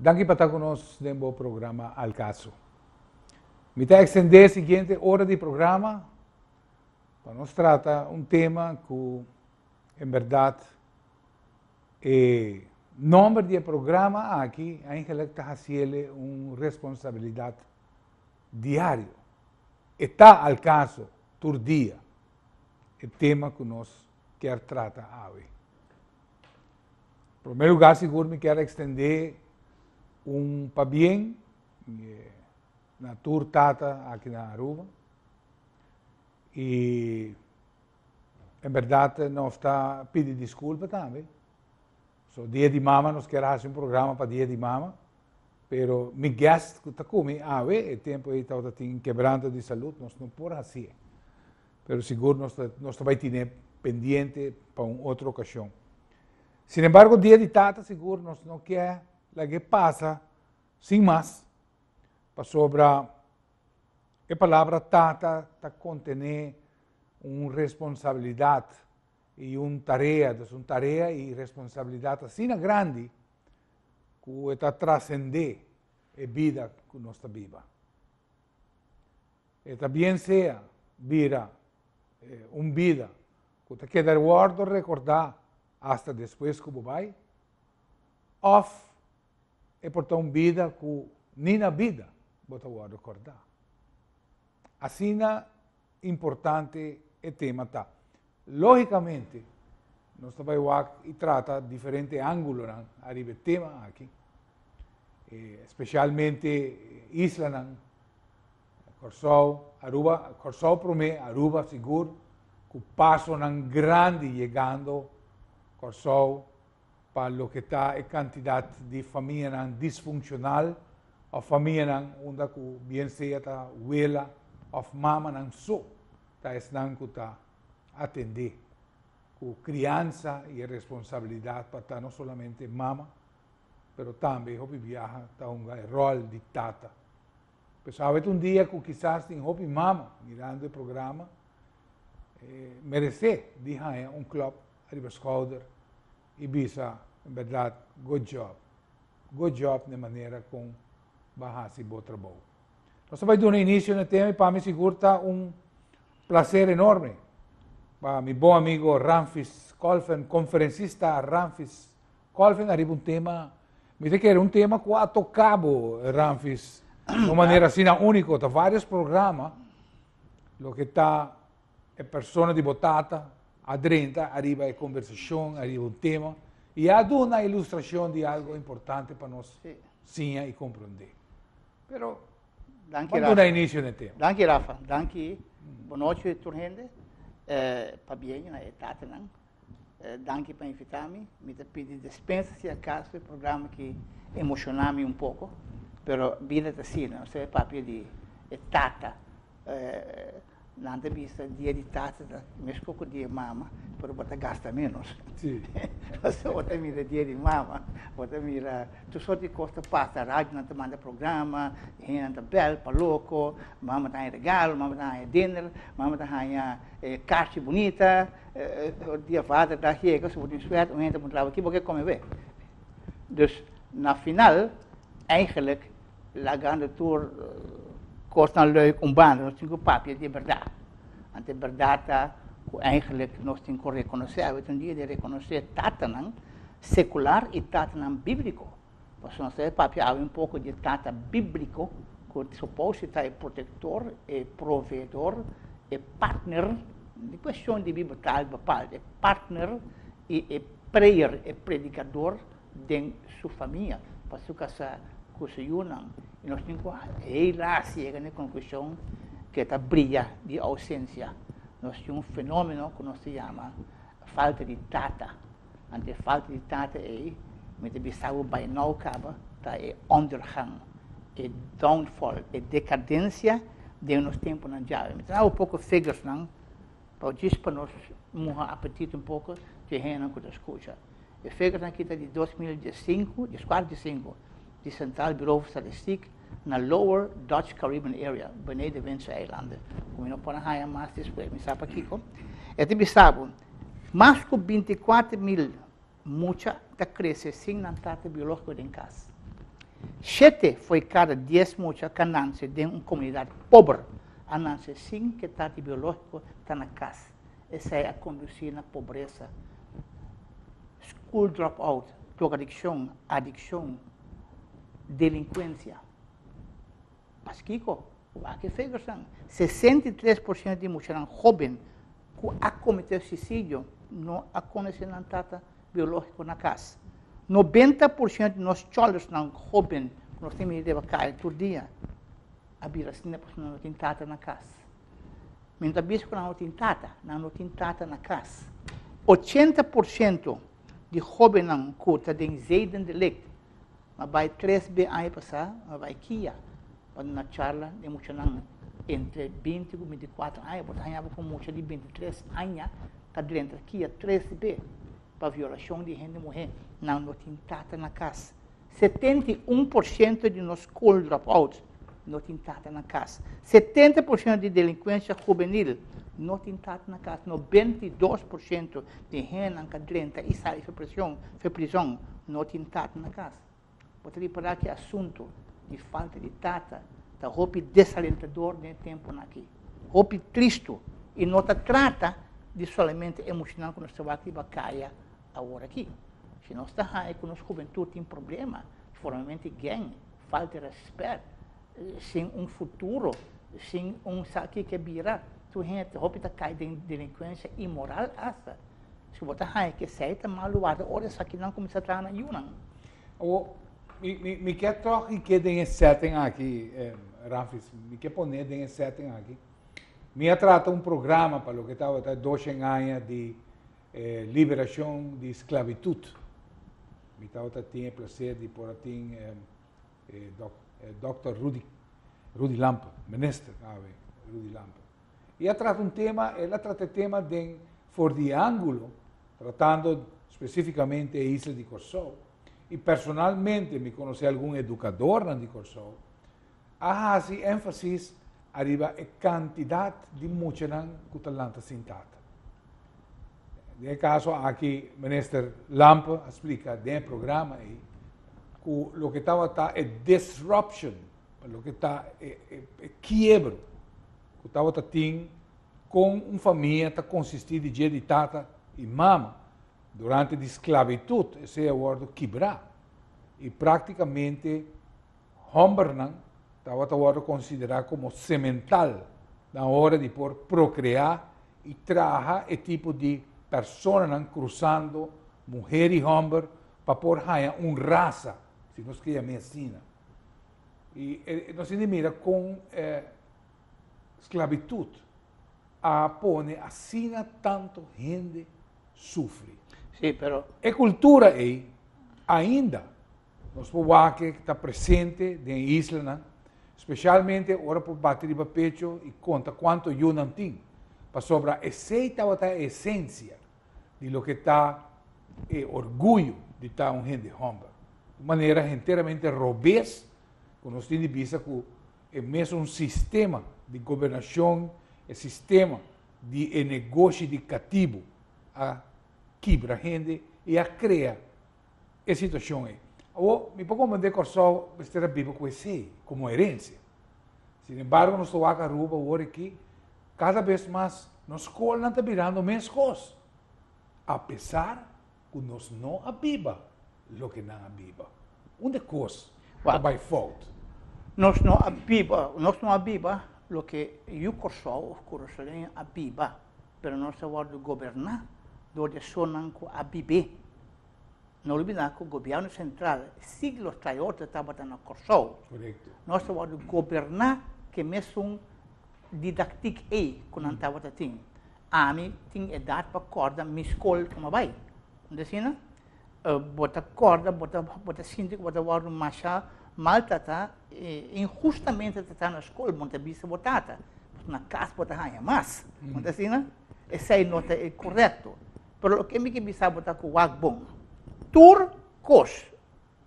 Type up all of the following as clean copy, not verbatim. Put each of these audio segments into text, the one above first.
Danki pa ta ku nos den bo programa Al Caso. Mi ta ekstendé e siguiente ora di programa pa nos trata un tema ku en bèrdat e nòmber di e programa aki eigenlijk ta hasiele un responsabilidat diario. E ta al caso tur dia e tema ku nos kier trata awe. Prome lugar sigur mi kier extende un pabien na tur tata aki na Aruba y en berdad nos ta pidi disculpa tambe. So dia di mama nos kier haci un programa pa dia di mama, pero mi guest cu ta cu mi awe e tempo ey tabata tin quebranto di salud, nos no por haci'e. Pero sigur nos ta nos ta bai tine pendiente pa un otro ocasion. Sin embargo dia di tata sigur nos no ke lag'e pasa sin mas, pasobra e palabra tata ta contene un responsabilidad y un tarea, dus un tarea y responsabilidad asina grandi cu e ta trascende e bida cu nos ta biba. E ta bien sea bira un bida ku ta keda wòrdu rekordá asta despues ku bo bai, òf e por ta un bida ku ni na bida bo ta wòrdu kòrdá. Asina importante e tema ta. Lógikamente, nos ta bai wak i trata diferente ángulonan ariba e tema aki, spesialmente islanan, Kòrsou, Aruba, Kòrsou promé, Aruba sigur, ku pasonan grandi yegando Kòrsou pa loke ta e kantidat di famianan disfunshonal òf famianan unda ku bien sea ta wela òf mamanan so ta esnan ku ta atendé ku kriansa i e responsabilidat pa ta no solamente mama pero tambe hopi biaha ta hunga e ròl di tata. Pues awe ta un dia ku kisas tin hopi mama mirando e programa meresé di haña un klòp ariba skouder i bisa en bèrdat good job, good job na e manera kon bo a hasi bo trabou. Nos ta bai duna inisio na e tema i pa mi sigur ta un plaser enorme pa mi bon amigo Ramfis Kolfen, konferensista Ramfis Kolfen ariba un tema, mi ta kere un tema ku a toka bo Ramfis di un manera asina úniko, ta vários programa loke ta e persona di bo tata a drenta ariba e konversashon, ariba un tema i a duna ilustrashon di algo importante pa nos siña i komprondé. Pero Danki ban Rafa. duna inisio na e tema. Danki Rafa, danki. Bonochi tur hende. Pabien na e tatanan. Danki pa invitá mi. Mi ta pidi despensa si akaso e programa aki emoshoná mi un poko, pero bida ta asina. Nos ta papia di e tata. Nan ta bisa dia di tata ta meskos ku dia di mama, pero bo ta gasta ménos. Pasobra bo ta mira dia di mama, bo ta mira tur sort di kos ta pasa, radionan ta manda programa, hendenan ta bèl pa loko, mama ta haña regalo, mama ta haña dinner, mama ta haña karchi bunita. Dia vader ta yega, si bo tin suerte, un hende ta puntra bo, ki bo ke kome be? Dus na final, eigenlijk, lagando tur kosnan leuk un banda, nos tin ku papia di e bèrdat. Anto e bèrdat ta ku eigenlijk nos tin ku rekonosé, awe ta un dia di rekonosé tatanan sekular i tatanan bíbliko. Pasobra nos ta papia awe un poko di e tata bíbliko ku supos ta e protektor, e proveedor, e partner, di kuestion di biba tal bepald, e partner i e prayer, e predikador den su famia, pa su kasá ku su yunan. I nos tin ku helaas yega na e konklushon ku e ta bria di ousensia. Nos tin un fenómeno ku nos ta yama falta di tata. Anto e falta di tata ei, mi ta bisa bo bai nou kaba, ta e ondergang, e downfall, e decadencia den nos temponan djawe. Mi ta dabo poko figuresnan pa djis pa nos muha apetit un poko di e hendenan ku ta skucha. E figuresnan aki ta di 2015, dieskuater diesinku, di Centraal Bureau voor Statistiek na Lower Dutch Caribbean Area, Beneden Windse Eilanden, ku mi no por a haña mas despues, mi sa pakiko. E ta bisa bo. Mas ku 24.000 mucha ta krese sin nan tata biológiko den kas. 7 fo'i kada 10 mucha ku a nase den un komunidat pober a nase sin ku e tata biológiko ta na kas. Esei a kondusí na pobresa, school dropout, drogadikshon, adikshon, delinkuensia. Paskiko? Wak e figursnan. 63% di muchanan hóben ku a kometé suisidio no a konosé nan tata biológiko na kas. 90% di nos chòldersnan hóben ku nos tin mira riba kaya tur dia a bira asina pasobra nan no tin tata na kas. Mi no ta bisa ku nan no tin tata, nan no tin tata na kas. 80% di hóbennan ku ta den zedendelict M'a bai tres be aña pasá, m'a bai Kia pa duna charla den muchanan entre 20 ku 24 aña. Bo ta haña bo ku mucha di 23 aña ta drenta Kia tres be pa violashon di hende muhé. Nan no tin tata na kas. 71% di nos school dropouts no tin tata na kas. 70% di delinkuensia hubenil no tin tata na kas. 92% di hendenan ka drenta i sali for prison, for prizon no tin tata na kas. Bo ta ripará ku e asuntu di falta di tata ta hopi desalentador den e tempunan aki. Hopi tristu i no ta trata di solamente e muchanan ku nos ta wak riba kaya awor aki. Si nos ta haña ku nos hubentut tin problema, formamento di gang, falta di rèspèt, sin un futuro, sin un sa kiko a bira, tur hende hopi ta kai den delinkuensia inmoral asta. Si bo ta haña ku esei ta malu warda ora esakinan kuminsá traha nan yunan. Awor, mi, mi, mi ke tòg i ke den e setting aki, eh, Ramfis, mi ke pone den e setting aki. Mi a trata un programa pa loke tabata 200 aña di eh, liberashon di sklabitut. Mi tabata tin e plaser di por a tin eh, eh, dok, eh, Dr. Rudy, Rudy Lampe, minister awe, Rudy Lampe. I a trata un tema, el a trata e tema den for di ángulo, tratando spesífikamente e isla di Kòrsou. I personalmente mi konosé algun edukadornan di Kòrsou, a hasi énfasis ariba e kantidat di muchanan ku ta lanta sin tata. Den e kaso aki minister Lampe a splika den e programa ei ku loke tabata e disruption, loke ta e, e, e kiebro ku tabata tin kon un famia ta konsistí di dje di tata i mama durante di sklabitut, esei a wòrdu kibrá i práktikamente Hòmbernan tabata wòrdu konsiderá komo semental na ora di por prokreá i traha e tipo di personanan krusando muher i hòmber pa por haña un rasa, si nos ke yam'é asina. I nos tin di mira kon e sklabitut a pone asina tantu hende sufri. Sí, pero. E kultura ei ainda Nos por wak ke ta presente den e islanan, spesialmente ora por bati riba pecho i konta kuantu yu nan tin, pasobra esei tabata e esensia di loke ta e orguyo di ta un hende hòmber. Un manera henteramente robes ku nos tin di bisa ku e mesun sistema di gobernashon, e sistema di e negoshi di katibu a kibra hende i a krea e situashon ei. Awor, mi por komprendé Kòrsou mester a biba ku esei komo herensia. Sin embargo, nos ta wak Aruba awor aki, kada bes mas nos skolnan ta birando meskos, apesar ku nos no a biba loke nan a biba. Unda e kos ta bai fout? Nos no a biba, nos no a biba loke yu Kòrsou òf Kurasoleño a biba, pero nos a wòrdu goberná dor di esunnan ku a bib'é. No olbidá ku gobièrnu sentral siglos tras otro tabata na Kòrsou. Korekto. Nos ta wòrdu goberná ku e mesun didaktik ei ku nan tabata tin. Ami tin edat pa kòrda mi skol ku mi a bai. No ta asina? Bo ta kòrda, bo ta bo ta sinti ku bo ta wòrdu masha maltratá, inhustamente tratá na skol, bo no ta bisa bo tata. Na kas bo ta haña mas. No ta asina? Esei no ta e korekto. Pero loke mi ke bisa bo ta ku wak bon. Tur kos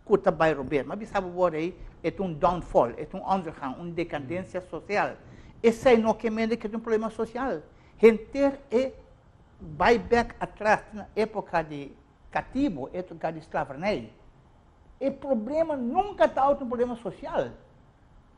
ku ta bai robes, mi a bisa bo wor ei, e ta un downfall, e ta un ondergang, un dekandensia sosial. Esei no ke mende ku e ta un problema sosial. Henter e bai bek atras na epoka di katibu, epoka di sklavernei. E problema nunka ta un problema sosial.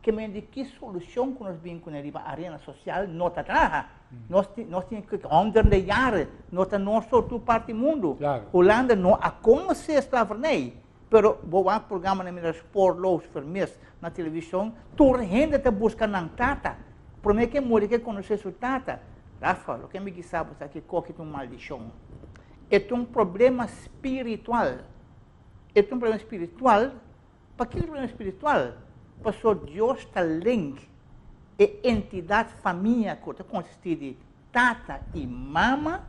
Ke men di ki solushon ku nos bin kuné riba arena sosial no ta traha. Nos tin nos tin ku honderden jaren no ta nos so tur parti mundu. Hulanda no a konosé slavernij, pero bo wak programanan manera Spoorloos Vermist na televishon, tur hende ta buska nan tata. Promé ke muri ke konosé su tata. Rafa, loke mi kisa bo sa ki koki ta un maldishon. E ta un problema spiritual. E ta un problema spiritual. Pakiko e problema spiritual? Pasobra Dios ta link e entidat famia ku ta konsistí di tata i mama,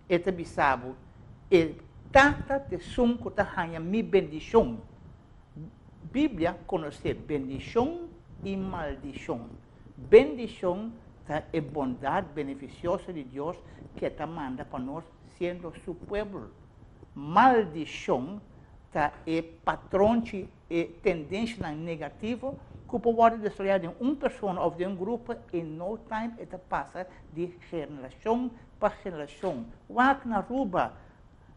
e ta bisa bo, e tata ta esun ku ta haña mi bendishon. Biblia konosé bendishon i maldishon. Bendishon ta e bondat benefisioso di Dios ku e ta manda pa nos siendo su pueblo. Maldishon ta e patronchi, e tendenshanan negativo ku por wòrdu desaroyá den un persona òf den un grupo, in no time e ta pasa di generashon pa generashon. Wak na Aruba,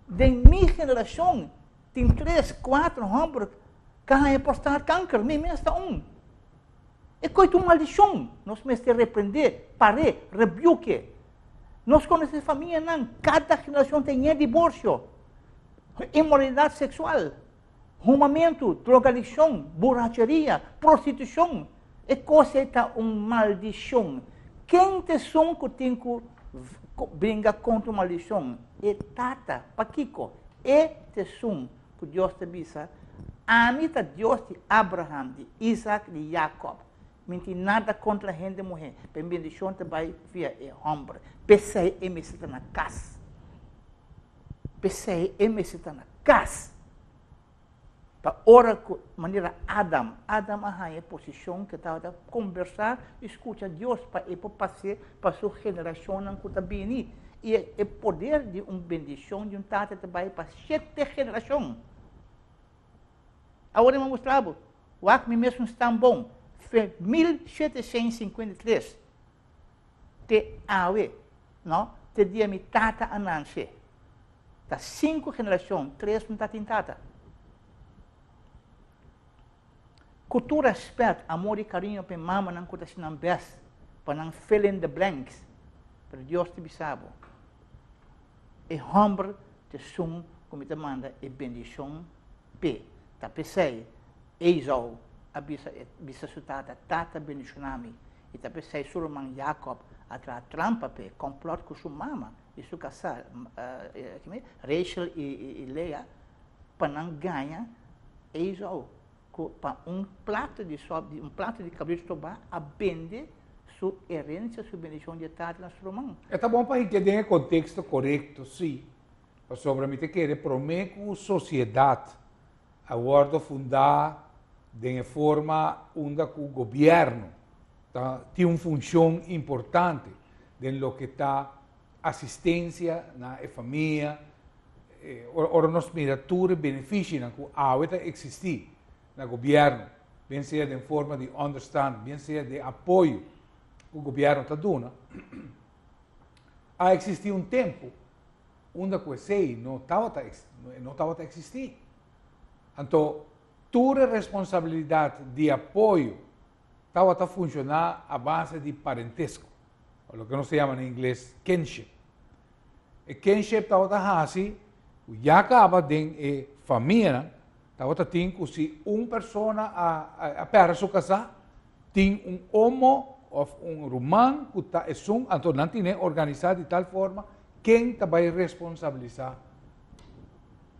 den mi generashon tin tres, kuater hòmber ku a haña prostaatkanker, mi mes ta un. E koi ta un maldishon, nos mester reprendé, par'é, rebuke. Nos konosé famianan, kada generashon ta ñe diborsio. Inmoralidad sexual, humamentu, drogadiccion, buracheria, prostitucion, e cos ei ta un maldicion. Ken ta esun cu tin cu bringa contra un maldicion? E tata. Pakico? E ta esun cu Dios ta bisa, Ami ta Dios di Abraham, di Isaac, di Jacob. Mi no tin nada contra hende muhe, pero mi bendicion ta bay via e homber. P'esei e mester ta na cas. P'esei e mester ta na kas. Pa ora ku manera Adam, Adam a haña e posishon ku e tabata kombersá i skucha Dios pa e por pas'é pa su generashonnan ku ta bini. I e poder di un bendishon di un tata ta bai pa shete generashon. Awor mi a mustra bo, wak mi mes un stan bon, fe 1753. Te awe, no, te dia mi tata a nanse. Ta sinku generashon, tres no ta tin tata. Ku tur rèspèt, amor i kariño pa e mamanan ku ta hasi nan bèst pa nan fill in the blanks, pero Dios ta bisa bo, e hòmber ta esun ku mi ta manda e bendishon p'e. Ta p'esei Esau a bisa bisa su tata, Tata bendishoná mi. I ta p'esei su ruman Jakòb a traha trampa p'e, kòmplòt ku su mama i su kasá, Rachel i Lea, pa nan gaña Esau ku pa un plato di sòp, un plato di kabritu stobá, a bende su herensia, su bendishon di e tata na su ruman. E ta bon pa hik'é den e konteksto korekto, sí, pasobra mi ta kere promé ku sosiedat a wordo fundá den e forma unda ku gobièrnu ta tin un funshon importante den loke ta asistensia na e famia, ora nos mira tur e benefishinan ku awe ta eksistí na gobièrnu, bien sea den forma di ònderstant, bien sea den apoyo ku gobièrnu ta duna, a eksistí un tempu Unda ku esei no tabata no tabata eksistí. Anto tur e responsabilidat di apoyo tabata funshoná a base di parentesko, o loke nos ta yama na ingles kinship. E kinship tabata hasi ku ya kaba den e famianan tabata tin ku si un persona a a pèrdè su kasá, tin un omo òf un ruman ku ta esun, anto nan tine organisá di tal forma ken ta bai responsabilisá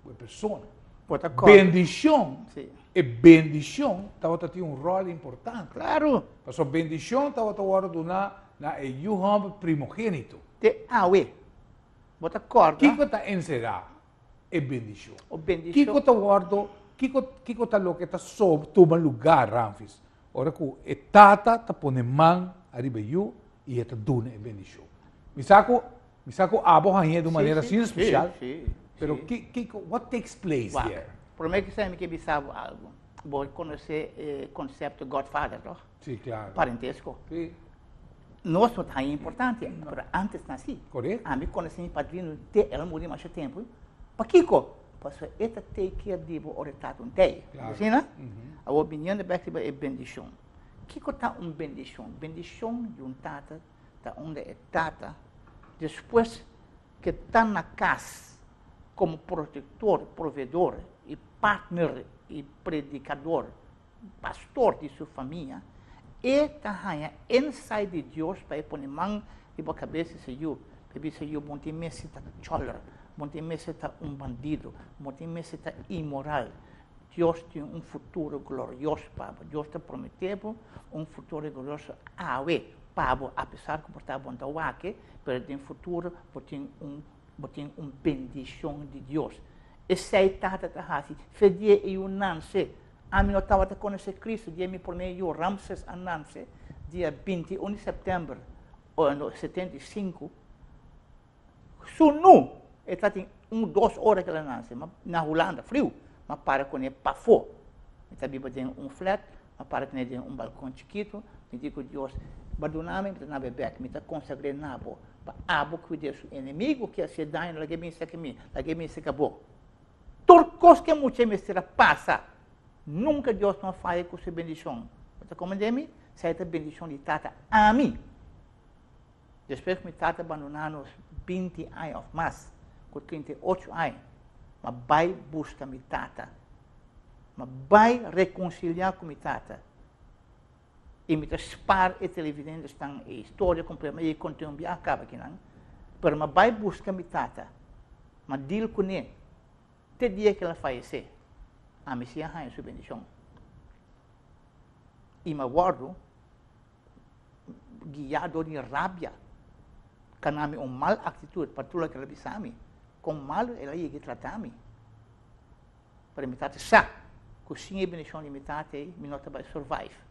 e persona. Bo ta kòrda. Bendishon, Sí. e bendishon tabata tin un ròl importante. Klaru. Pasobra bendishon tabata wòrdu duná na e yu hòmber primogénito. Te awe. Bo ta kòrda. Kiko ta enserá e bendishon? O bendishon. Kiko ta wòrdu, kiko, kiko ta loke ta so, tuma lugá, Ramfis, ora ku e tata ta pone man ariba e yu i e ta duna e bendishon? Mi sa ku, mi sa ku abo hañ'é di un manera asina spesial, pero ki, kiko, what takes place Wak, there? promé ku esei mi ke bisa bo algu. Bo konosé e konsepto Godfather, tòg? Sí, klaro. Parentesko. Sí. Nos no ta haña importante, pero antes ta así. Korekto. Ami konosé mi padrino te el a muri masha tempu. Pakiko? Pasobra e ta take care di bo ora e tata un tei. Asina? Awor biniendo bek riba e bendishon. Kiko ta un bendishon? Bendishon di un tata ta unda e tata despues ke ta na kas komo protektor, proveedor i partner i predikador, pastor di su famia, e ta haña insight di Dios pa e pone man riba kabes di su yu, pa e bisa yu, bo no tin mester ta chòler, bo no tin mester ta un bandido, bo no tin mester ta inmoral. Dios tin un futuro glorioso pa bo. Dios ta prometé bo un futuro glorioso awe pa bo, apesar ku por ta bo no ta wak, pero den futuro bo tin un bo tin un bendishon di Dios. Esei tata ta hasi fe dia e yu nanse. Ami no tabata konosé Kristu dia mi promé yu Ramses a nanse, dia 21 di sèptèmber 75. Sunú e ta tin un dos ora ku el a nanse, ma na Hulanda, friu, m'a para kuné pafó. Mi ta biba den un flat, m'a para kuné den un balkon chikitu, mi di ku Dios, Bo a duna mi, mi ta nab'e bèk, mi ta konsagr'é na bo, pa abo kuid'é su enemigu ku a hasié daño, lag'é bin serka mi, lag'é bin serka bo. Tur kos ku e mucha mester a pasa, nunka Dios no a faya ku su bendishon. Bo ta komprendé mi? Esei ta bendishon di Tata ami. Despues ku mi tata bandoná nos 20 aña òf mas, ku 38 aña, m'a bai buska mi tata. M'a bai rekonsiliá ku mi tata. I mi ta spar e televidentesnan e historia kompleto, mi a kont'é un biaha kaba akinan. Pero m'a bai buska mi tata, m'a deal kuné te dia ku el a fayesé. Ami sí a haña su bendishon. I m'a wòrdu guiá dor di rabia, kana mi un mal aktitut pa tur loke el a bisa mi, kon malu el a yega trata mi. Pero mi tata sa ku sin e bendishon di mi tata ei, mi no ta bai survive.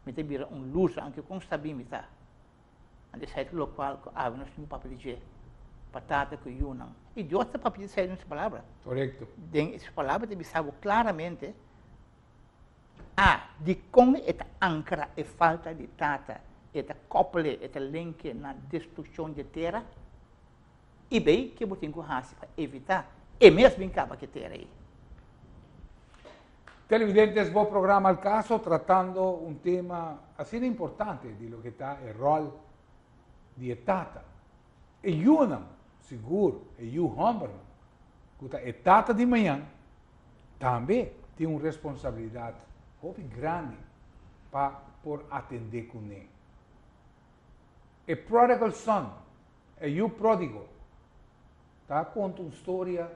Mi ta bira un loser, aunke kon sabí mi ta. Anto esei ta lokual ku awe nos tin ku papia di dje, pa tata ku yunan. I Dios ta papia di esei den su palabra. Korekto. Den su palabra ta bisa bo klaramente A. Dikon e ta ankra e falta di tata, e ta koppel'é, e ta link'é na destrukshon dje tera? I B. Ke bo tin ku hasi pa evitá e mes bin kaba ku e tera ei? Televidentes, bo programa Al Caso tratando un tema asina importante di loke ta e rol di e tata. E yunan, sigur e yu hombernan, ku ta e tata di mañan, Tambe tin un responsabilidat hopi grandi pa por atendé kuné. E prodigal son, e yu pródigo, ta konta un storia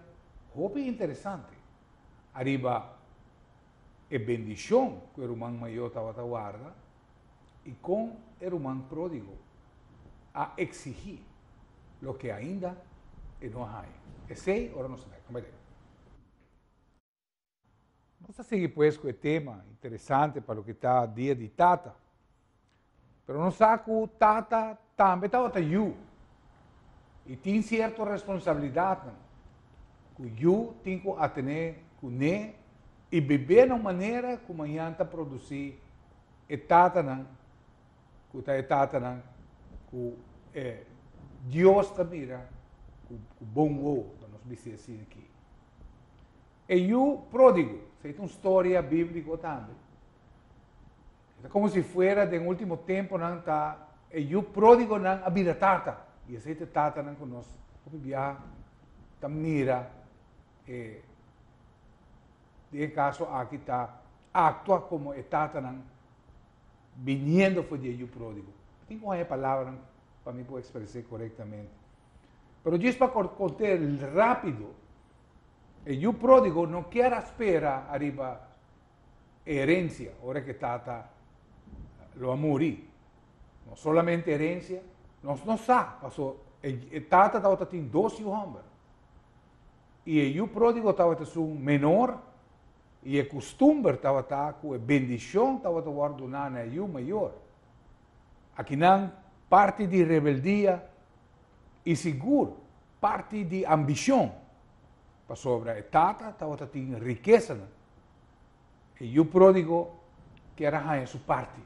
hopi interesante ariba e bendishon ku e ruman mayó tabata warda i kon e ruman pródigo a eksigí loke ainda e no a haña. Esei ora nos ta bai. Kombai den. Nos ta sigui pues ku e tema interesante pa loke ta Dia di Tata. Pero nos sa ku tata tambe tabata yu i tin sierto responsabilidatnan ku yu tin ku atené kuné i bibé na un manera ku mañan ta produsí e tatanan ku ta e tatanan ku e Dios ta mira ku bon wowo, pa nos bis'é asina aki. E yu pródigo, esei ta un storia bíbliko tambe. E ta komo si fuera den último temponan ta e yu pródigonan a bira tata, i esei ta e tatanan ku nos hopi biaha ta mira e den e kaso aki ta aktua komo e tatanan biniendo for di e yu pródigo. Tin ku haña e palabranan pa mi por ekspres'é korektamente. Pero djis pa kont'é rápido, e yu pródigo no kier a spera ariba e herensia ora ku e tata lo a muri. No solamente herensia, nos no sa, paso e tata tabata tin dos yu hòmber. I e yu pródigo tabata esun menor I e kustumber tabata ku e bendishon tabata wòrdu duná na e yu mayor. Akinan parti di rebeldia i sigur parti di ambishon, pasobra e tata tabata tin rikesanan. E yu pródigo kier a haña su parti.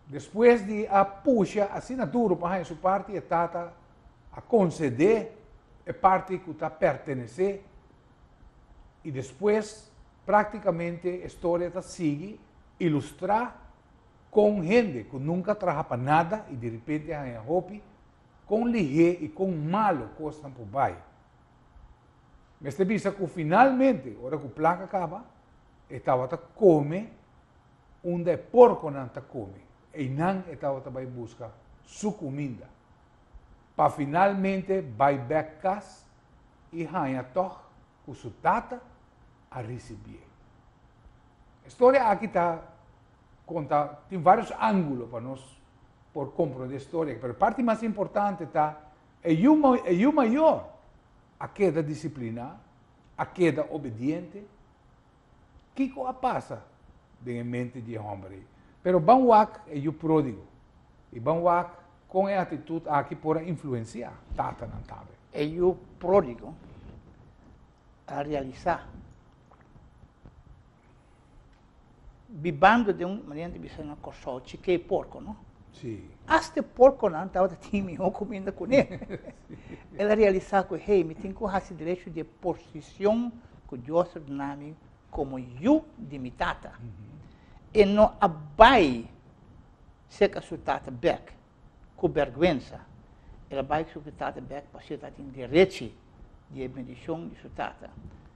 Despues di a pusha asina duru pa haña su parti, e tata a konsed'é e parti ku ta pertenesé. I despues práktikamente e storia ta sigui ilustrá kon hende ku nunka a traha pa nada i diripente a haña hopi, kon lihé i kon malu kosnan por bai. Mester bisa ku finalmente ora ku plaka kaba, e tabata kome unda e porkonan ta kome. Einan e tabata bai buska su kuminda. Pa finalmente bai bèk kas i haña tòg ku su tata a risibié. E storia aki ta konta, tin vários ángulo pa nos por komprondé e storia aki, pero e parti mas importante ta e yu e yu mayor a keda disipliná, a keda obediente. Kiko a pasa den e mente di e hòmber ei? Pero ban wak e yu pródigo i ban wak kon e atitut aki por a influensiá tatanan tambe. E yu pródigo a realisá bibando den un manera di bisa na Kòrsou chik'é porko, no? Sí. Asta e porkonan tabata tin mihó kuminda kuné. El a realisá ku, hey, mi tin ku hasi derecho di e posishon ku Dios a duna mi komo yu di mi tata. E no a bai serka su tata bèk ku bèrgwensa. El a bai ku su tata bèk pasobra e tabatin derechi di e bendishon di su tata.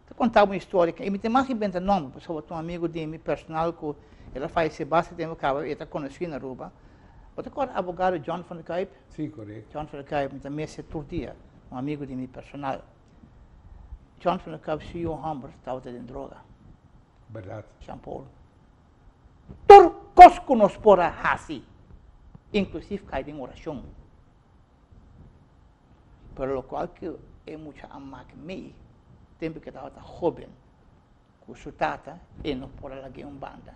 Ta konta bo un historia i mi ta mas inventa nòmber pasobra ta un amigu di mi personal ku el a fayesé basta tempu kaba i e ta konosí na Aruba. Bo ta kòrda abogado John van der Kuyp? Sí, korekto. John van der Kuyp, mi ta mester tur dia, un amigu di mi personal. John van der Kuyp su yu hòmber tabata den droga. Bèrdat. Jean Paul. Tur kos ku nos por a hasi, inklusiv kai den orashon. Pero lokual ku e mucha a mak mei tempu ku e tabata hóben ku su tata, e no por a lag'é un banda.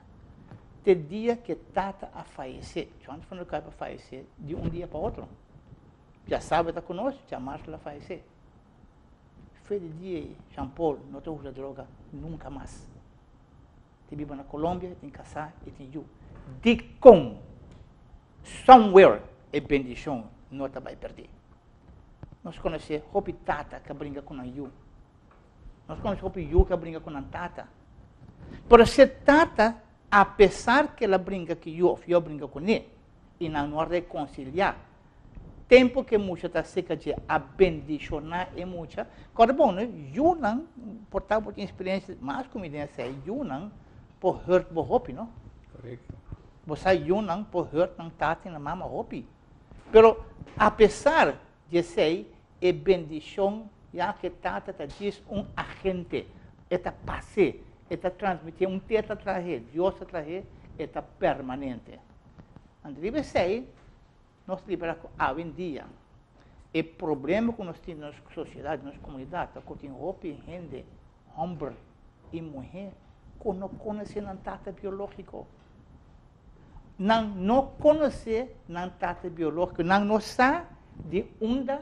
Te dia ku e tata a fayesé, John van der Kuyp a fayesé di un dia pa otro. Djasabra ta ku nos, djamars el a fayesé. Fe di dia ei, Jean Paul no ta usa droga nunka mas. Ta biba na Colombia, e tin kasá, e tin yu. Dikon? Somewhere e bendishon no ta bai pèrdí. Nos konosé hopi tata ku a bringa ku nan yu. Nos konosé hopi yu ku a bringa ku nan tata. Pero si e tata, apesar ku el a bringa ku yu òf yu a bringa kuné, i nan no a rekonsiliá, tempu ku e mucha ta seka dje a bendishoná e mucha. Kòrda bon, no? Yunan por ta bo tin eksperensia mas ku mi den esei, yunan por hurt bo hopi, no? Korekto. Bo sa yunan por hurt nan tata i nan mama hopi. Pero apesar di esei, e bendishon ya ku e tata ta djis un agente, e ta pas'é, e ta transmitié, un te ta trah'é, Dios ta trah'é, e ta permanente. Anto riba esei, Nos libra ku awendia e problema ku nos tin den nos sosiedat, den nos komunidat ta ku tin hopi hende, hòmber i muhé, ku no konosé nan tata biológiko. Nan no konosé nan tata biológiko, nan no sa di unda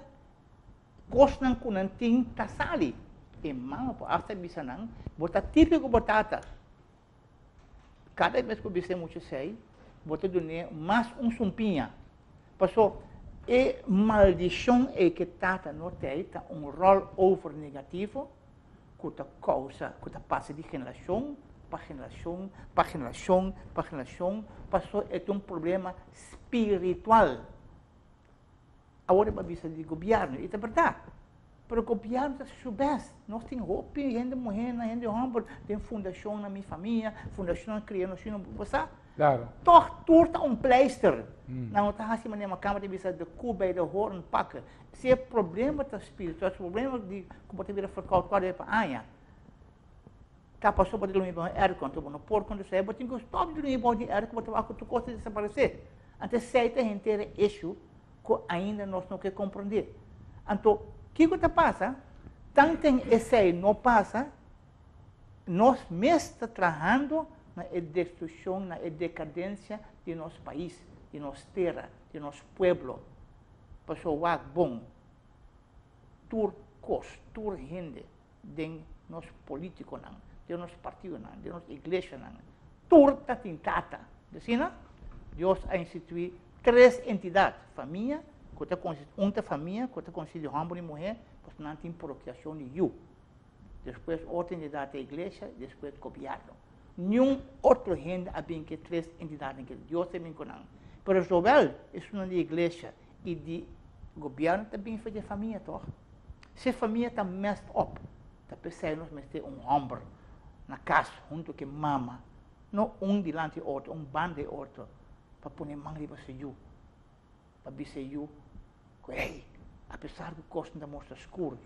kosnan ku nan tin ta sali. E mama por asta bisa nan, bo ta típiko bo tata. Kada bes ku bis'é mucha esei, bo ta dun'é mas un sumpiña. Paso, e maldishon ei ku e tata no tei ta un roll over negativo ku ta kousa, ku ta pasa di generashon pa generashon pa generashon pa generashon, paso e ta un problema spiritual. Awor e bo a bisa di gobièrnu, i ta bèrdat. Pero gobièrnu ta hasi su bèst. Nos tin hopi hende muhénan, hende hòmber den fundashonnan Mi Famia, fundashonnan Kria Nos Yunan, bo sa? Klaro. Tòg tur ta un pleister. Nan no ta hasi manera makamba ta bisa de koe bij de hoorn pakken. Si e problema ta spiritual, si e problema di ku bo ta bira ferkoud kuater bes pa aña, ta pasobra bo ta drumi bou di airco, anto bo no por kondusé, bo tin ku stòp di drumi bou di airco, bo ta wak ku tur kos ta desaparesé. Anto esei ta henter e issue ku ainda nos no ke komprondé. Anto, kiko ta pasa? Tanten esei no pasa, nos mes ta trahando na e destrukshon, na e dekadensia di nos pais, di nos tera, di nos pueblo. Pasobra wak bon, tur kos, tur hende den nos politiconan, den nos partidonan, den nos iglesianan, tur ta tin tata. Asina, Dios a instituí tres entidad, famia, cu ta consisti, un ta famia, cu ta consisti di homber y muher, pasobra nan tin procreacion di yu. Despues otro entidat ta iglesia, despues gobièrnu. Niun otro hende a bin ku e tres entidatnan aki. Dios a bin ku nan. Pero zowel esunnan di iglesia i di gobièrnu ta bin for di e famia tòg. Si e famia ta messed up, ta p'esei nos mester un hòmber na kas huntu ku e mama, no un dilanti otro, un banda di otro, pa pone man riba su yu. Pa bisa e yu ku, Hey, apesar ku kosnan ta mostra skur,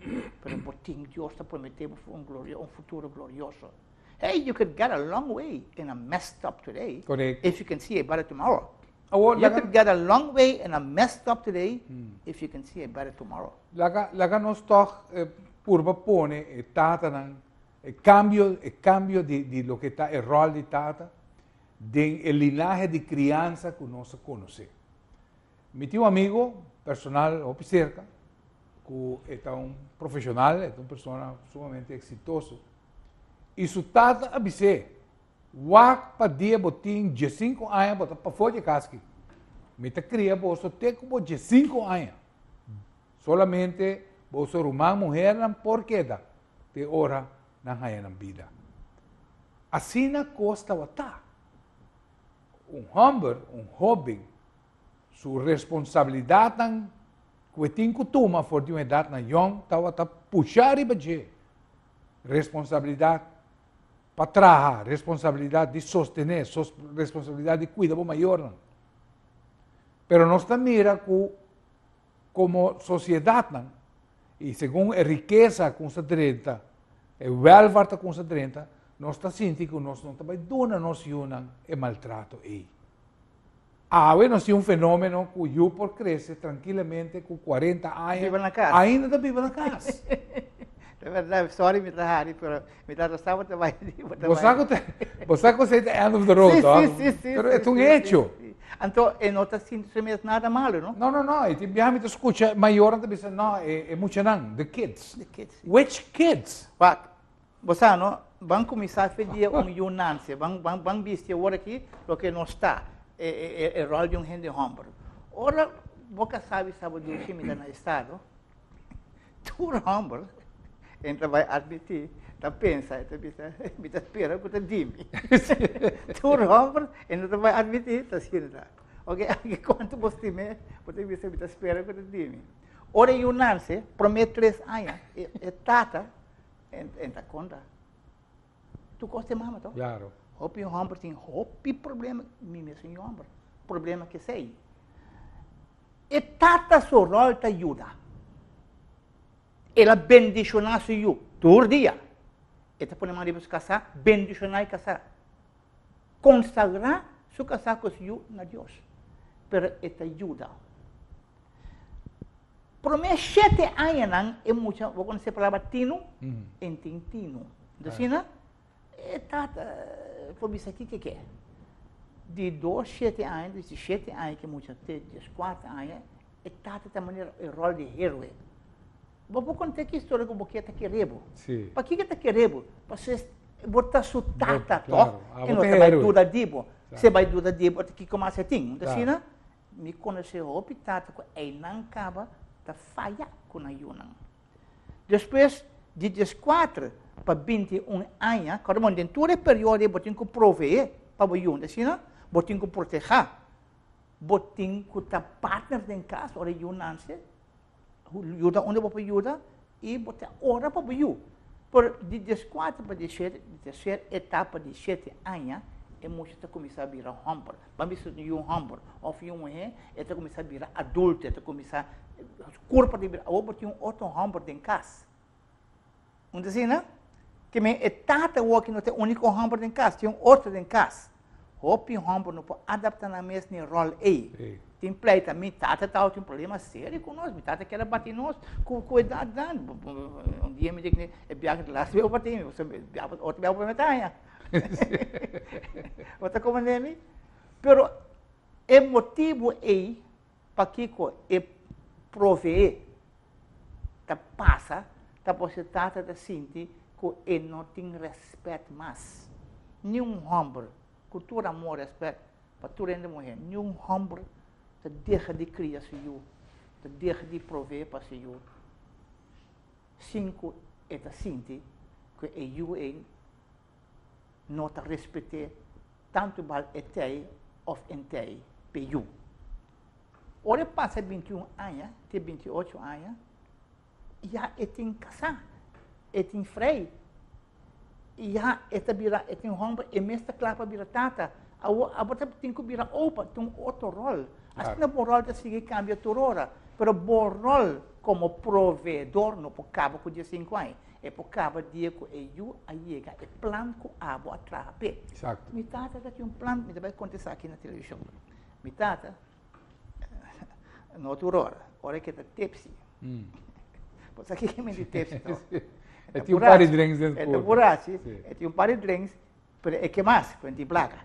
pero bo tin Dios ta prometé bo un glorio, un futuro glorioso. Hey, you could get a long way in a messed up today Correcto. if you can see a better tomorrow. Awor, You laga, could get a long way in a messed up today if you can see a better tomorrow. Laga, laga nos tòg eh, purba pone e tatanan, e kambio, e kambio di, di loke ta e ròl di tata den e linahe di kriansa ku nos a konosé. Mi tin un amigo personal hopi cerca cu e ta un profesional, e ta un persona sumamente exitoso. Y su tata a bis'é, Wak pa dia bo tin diescinco aña bo ta pafó di e cas aki. Mi ta cria boso te cu bo diescinco aña. Solamente boso ruman muhernan por keda te ora nan haya nan bida. Asina cos tawata. Un hòmber, un hóben, su responsabilidatnan ku e tin ku tuma for di un edatnan yòn tabata pusha riba dje. Responsabilidat pa traha, responsabilidat di sostené, responsabilidat di kuida bo mayornan. Pero nos ta mira ku komo sosiedatnan i segun e rikesa ku nos ta drenta, e wèlfart ku nos ta drenta, nos ta sinti ku nos no ta bai duna nos yunan e maltrato ei. Awe nos tin un fenómeno ku yu por krese trankilamente ku 40 aña Biba na kas. Ainda ta biba na kas. Ta bèrdat, sorry mi ta hari, pero mi tata sa bo ta bai di, bo ta Bo sa bai. ku ta, bo sa ku esei ta end of the road, Sí, toch? sí, sí, sí, Pero sí, e ta un sí, hecho. sí, sí. Anto e no ta sinti su mes nada malo, no? No, no, no. E tin biaha mi ta skucha mayornan ta bisa, no, e, e muchanan, the kids. The kids, sí. Which kids? Wak, bo sa, no? Ban kuminsá fe dia un yu nanse. Ban, ban, ban bisti awor aki loke nos ta, e, e, e, e ròl di un hende hòmber. Ora bo kasá bisa bo dushi mi ta na estado, Tur hòmber en ta bai atmití, ta pensa, e ta bisa, mi ta spera ku ta di mi. Tur hòmber en no ta bai atmití, ta asina ta. Oke, aki kuantu bo stim'é, bo ta bisa, mi ta spera ku ta di mi. Ora e yu nanse, promé tres aña, e, e tata en, en ta konta. Tur kos te mama to. Claro. Hopi hòmber tin hopi problema, mi mes un hòmber, problema kesei. E tata su ròl ta yuda. El a bendishoná su yu tur dia. E ta pone man riba su kasá, bendishoná e kasá. Konsagrá su kasá ku su yu na Dios. Pero e ta yuda. Promé shete añanan e mucha, bo konosé e palabra tinu? En tin tinu. Entonces asina, E tata por bisa kiko ke. Di dos shete aña, di shete aña ke mucha te dieskuater aña, e tata ta manera e ròl di héroe. Bo por konta ki historia ku bo ke ta kere bo. Sí. Pakiko e ta kere bo? Pasobra bo ta su tata Bo, tòg, klaro. e Abo no ta ta bai héroe. duda di bo. Klaro. Si e bai duda di bo, kiko mas e tin? Anto Klaro. asina, mi konosé hopi tata ku einan kaba ta faya ku nan yunan. Despues di dieskuater pa 21 aña, kòrda bon, den tur e periodo ei bo tin ku proveé pa bo yu, asina? Bo tin ku protehá, bo tin ku ta partner den kas ora e yu nanse, yuda unda bo por yuda i bo ta ora pa bo yu. Pero di 14 pa 17, di terser etapa di shete aña, e mucha ta kuminsá bira hòmber. Ban bisa un yu hòmber òf yu muhé, e ta kuminsá bira adulto, e ta kuminsá Kurpa di bira, awor bo tin un otro hòmber den kas. Un ta asina? Ke men e tata awor aki no ta e úniko hòmber den kas, tin un otro den kas. Hopi hòmber no por adaptá nan mes na e ròl ei. Sí. Tin pleita, mi tata tabatin un problema serio ku nos, mi tata kier a bati nos ku ku edat grandi. Un dia mi di kuné, e biaha di laatste bes bo bati mi, pasobra biaha otro biaha bo por mete aña. Bo ta komprendé mi? Pero e motibu ei Pakiko e proveé ta pasa ta pasobra e tata ta sinti ku e no tin rèspèt mas. Niun hòmber, ku tur amor, rèspèt pa tur hende muhé, niun hòmber ta deha di kria su yu, ta deha di proveé pa su yu sin ku e ta sinti. ku e yu ei no ta respet'é tantu bal e tei òf en tei p'e yu. Ora e pasa 21 aña te 28 aña, ya e tin kasá, e tin frei, ya e ta bira, e tin hòmber, e mes ta kla pa bira tata. Awor abo ta tin ku bira opa, tin un otro ròl. Asina bo ròl ta sigui kambia tur ora, pero bo ròl komo proveedor no por kaba ku diesinku aña. E por kaba dia ku e yu a yega e plan ku abo a traha p'e. Mi tata ta tin un plan, mi ta bai konta esaki na televishon. Mi tata, no tur ora, ora ke ta tipsy. Bo sa kiko mi di tipsy to? E tin un par di drinks den E ta burachi, e tin un par di drinks, pero e ke mas, pero e tin plaka.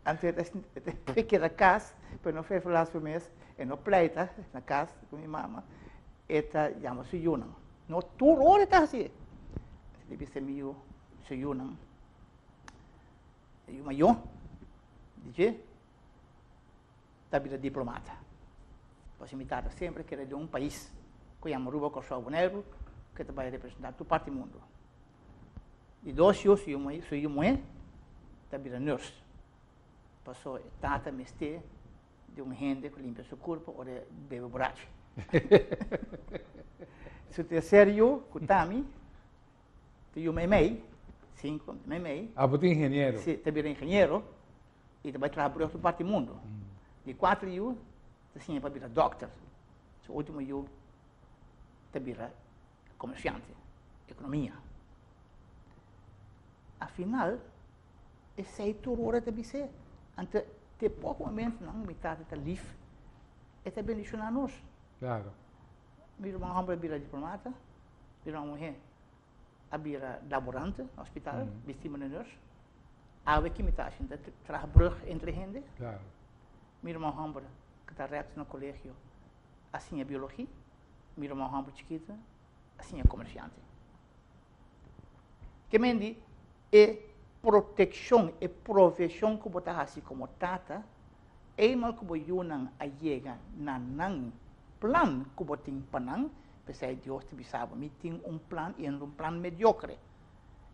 Anto e ta keda kas, pero no ferfelá su mes, e no pleita na kas ku mi mama, e ta yama su yunan. No tur ora e ta hasi. E ta bisa mi yu, su yunan, e yu mayó, di dje, ta bira diplomata. Pasobra mi tata semper keda den un pais ku yama Aruba, Kòrsou, Boneiru, ku e ta bai representá tur parti mundu. Di dos yu, su yu muhé ta bira nurse. Pasobra e tata mester di un hende ku limpia su kurpo ora e bebe burachi. Su terser yu, ku ta mi, ta yu meimei, sinku meimei. Abo ta ingeniero. Si, ta bira ingeniero. I ta bai traha brug tur parti mundu. Di kuater yu ta siña pa bira dòkter. Su último yu ta bira komersiante, ekonomia. A final, esei tur ora ta bis'é. Anto te poko momentunan mi tata ta lif, e ta bendishoná nos. Klaro. Mi ruman hòmber a bira diplomata, mi ruman muhé a bira laborante na hospital, bisti manera nurse. Awe ki mi ta haci? Mi ta traha brug entre hende. Mi ruman homber cu ta rector na colegio a siña biologia. Mi ruman homber chikito a siña comerciante. Ke men di e proteccion, e provesion cu bo ta haci como tata, eenmaal cu bo yunan a yega na nan plan cu bo tin pa nan, p'esei Dios ta bisa bo, mi tin un plan y no ta un plan mediocre.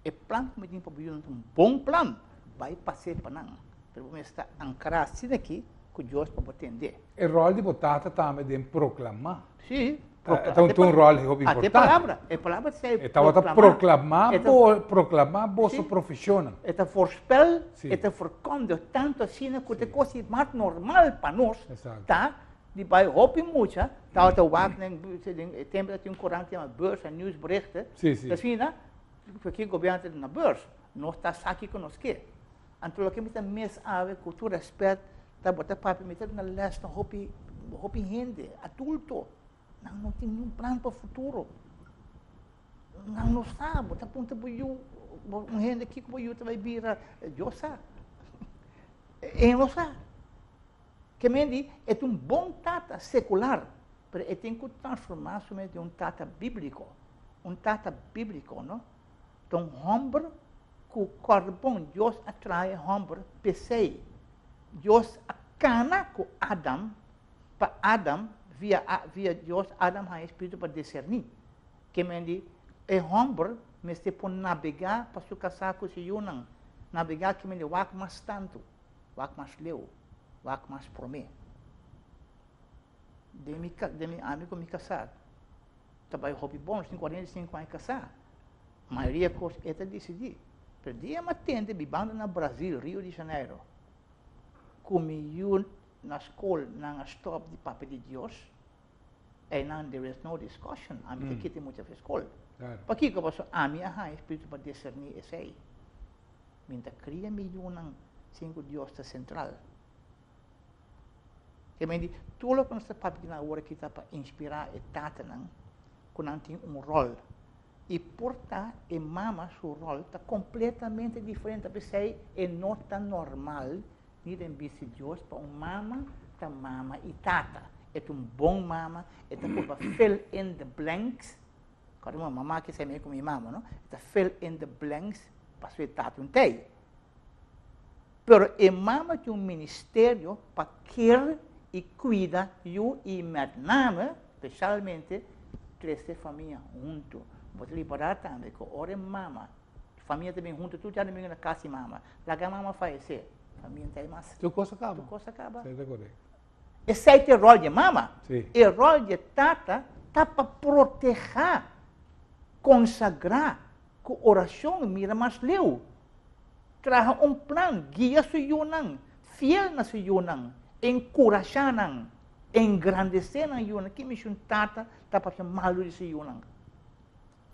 E plan ku mi tin pa bo yunan ta un bon plan, bai pas'é pa nan. Pero bo mester ta ankrá asina aki ku Dios pa bo tendé. E ròl di bo tata tambe den proklamá. Sí, Ta un ròl hopi importante. E palabra, e palabra ta E tabata proklamá bo, proklamá boso profeshonnan. E ta voorspel, e ta verkondig, tantu asina ku ta e kos mas normal pa nos ta di bai hopi mucha tabata wak den e tempo tabatin un korant yama Beurs en Nieuwsberichten. Asina, pakico gobierno ta na beurs? Nos ta sa kico nos ke. Anto loke mi ta mis awe ku tur respet ta bo ta papia mi ta duna les na hopi hopi hende adulto nan no tin niun plan pa futuro. Nan no sa, bo ta puntra bo yu un hende kiko bo yu ta bai bira, Dios sa. E no sa. Ke men di, e ta un bon tata sekular, pero e tin ku transformá su mes den un tata bíbliko. Un tata bíbliko, no? Ta un hòmber ku kòrda bon, Dios a traha e hòmber p'esei. Dios a kana ku Adam, pa Adam, via via Dios, Adam haña e spiritu pa diserní. Ke men di, e hòmber mester por nabegá pa su kasá ku su yunan. Nabegá ke men di wak mas tantu. Wak mas leu, wak mas promé. Den mi den mi ami ku mi kasá ta bai hopi bon, nos tin 45 aña kasá. Mayoria kos e ta disidí. Pero dia mi a tende bibando na Brazil, Rio de Janeiro, ku mi yu na skol nan a stòp di papia di Dios, einan there is no discussion, ami ta kita e mucha for skol. Pakiko? Pasobra ami a haña e spiritu pa diserní esei. Mi ta kria mi yunan sin ku Dios ta sentral. Ke men di, tur loke nos ta papia di nan awor aki ta pa inspirá e tatanan ku nan tin un ròl. I por ta e mama su ròl ta kompletamente diferente, p'esei e no ta normal ni den bista di Dios pa un mama ta mama i tata. E ta un bon mama, e ta purba fill in the blanks. Kòrda mi mama ke sai mi ku mi mama no, e ta fill in the blanks pasobra e tata un tei. Pero e mama tin un ministerio pa ker i kuida yu i met name, spesialmente, trese famia huntu. Bo ta ripará tambe ku ora e mama, famia ta bin huntu tur djadumingu na kas di mama, laga mama fayesé, famia no ta ei mas. Tur kos a kaba. Tur kos a kaba. Esei ta korekto. Esei ta e ròl di e mama. Sí. E ròl di e tata ta pa protehá, konsagrá ku orashon mira mas leu, traha un plan, guia su yunan, fiel na su yunan, enkurashá nan, engrandesé nan yunan. Ki mishon tata ta papia malu di su yunan?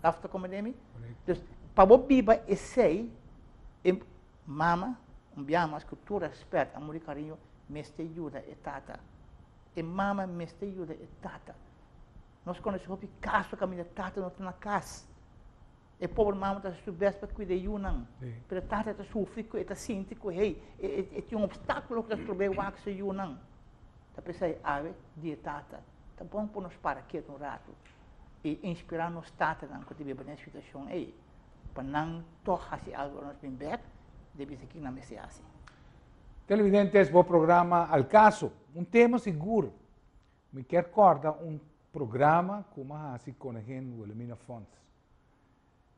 Laf ta komprendé mi? Dus, pa bo biba esei, e mama, un biaha mas ku tur rèspèt, amor i kariño, mester yuda e tata. E mama mester yuda e tata. Nos konosé hopi kaso kaminda tata no ta na kas. E pober mama ta hasi su bèst pa kuida e yunan. Pero e tata ta sufri ku e ta sinti ku hey, e tin un opstákulo ku ta strob'é wak su yunan. Ta p'esei awe di e tata ta bon pa nos para ketu un ratu i inspirá nos tatanan ku ta biba den e situashon ei pa nan tòg hasi algu ora nos bin bèk den bisa kiko nan mester hasi. Televidentes, bo programa Al Caso, un tema sigur Mi kier corda un programa cu mi a haci Koningin Wilhelmina Fonds.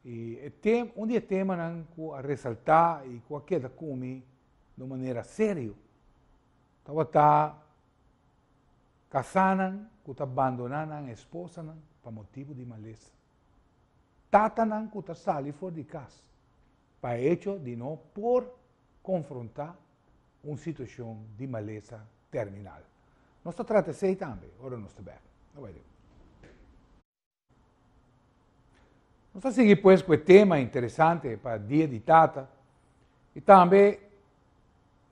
Y e tem, un di e temanan cu a resalta y cu a keda cu mi di un manera serio tabata casanan cu ta bandona nan esposanan pa motibo di malesa. Tatanan cu ta sali for di cas pa e hecho di no por confronta un situacion di malesa terminal. Nos ta trata esey tambe ora nos ta bek. No bai leu. Nos ta sigui pues cu e tema interesante pa Dia di Tata y tambe